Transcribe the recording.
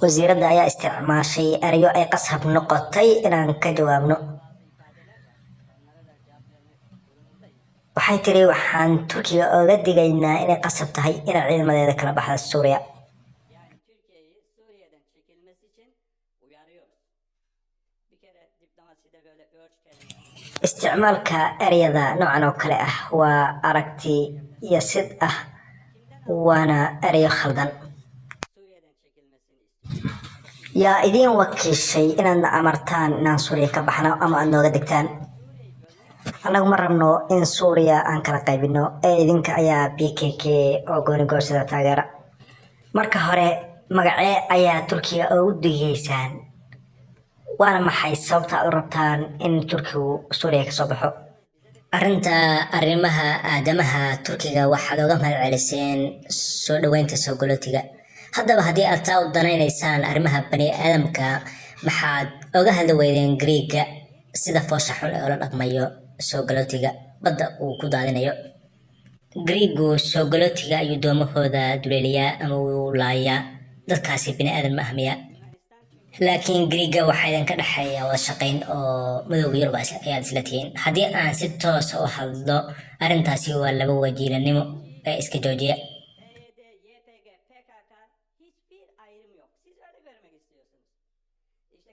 Wasiiradda ayaa isticmaashay erayo ay qasab noqotay inaan ka jawaabno. Onlara da cevap vermek durumundayız. Waxay tiri, waxaan Turkiga oga digaynaa inay qasab tahay inay ciidamadeeda kala baxda Suuriya. Yani Türkiye'yi Suriye'den çekilmesi için uyarıyoruz. Bir kere diplomaside böyle urge kelimesi Isticmaalka ereyada noocan oo kale ah waa aragti iyo sid ah, waana ereyo khaldan. Suriye'den çekilmesini istiyoruz. Yaa idiin wakiishay inaadna amartaan inaan Suuriya ka baxno ama aad nooga degtaan? Annagu ma rabno in Suuriya aan kala qaybino ee idinka ayaa PKK oo goonigoosida taageera. Marka hore, magacee ayaa Turkiga ugu digeysaan? Waana maxay sababta aad u rabtaan in Turkigu Suuriya kasoo baxo? Arrinta arrimaha aadamaha, Turkiga waxaad oga mahad celiseen soo dhoweynta soo galootiga. Haddaba haddii aad taa u danaynaysaan arrimaha bani aadamka, maxaad oga hadli weydeen Griiga sida foosha xun ee ula dhaqmayo soo galootiga badda uu ku daadinayo? Griigu soo galootiga ayuu doomahooda duleeliyaa ama uu laayaa. Dadkaasi bini aadan ma ahmiya? Laakiin Griiga waxaa idinka dhexeeya wada shaqayn oo Midowga Yurub ayaad isla tihiin. Haddii aan si toosa u hadlo, arrintaasi waa laba wajiilanimo ee iska joojiya.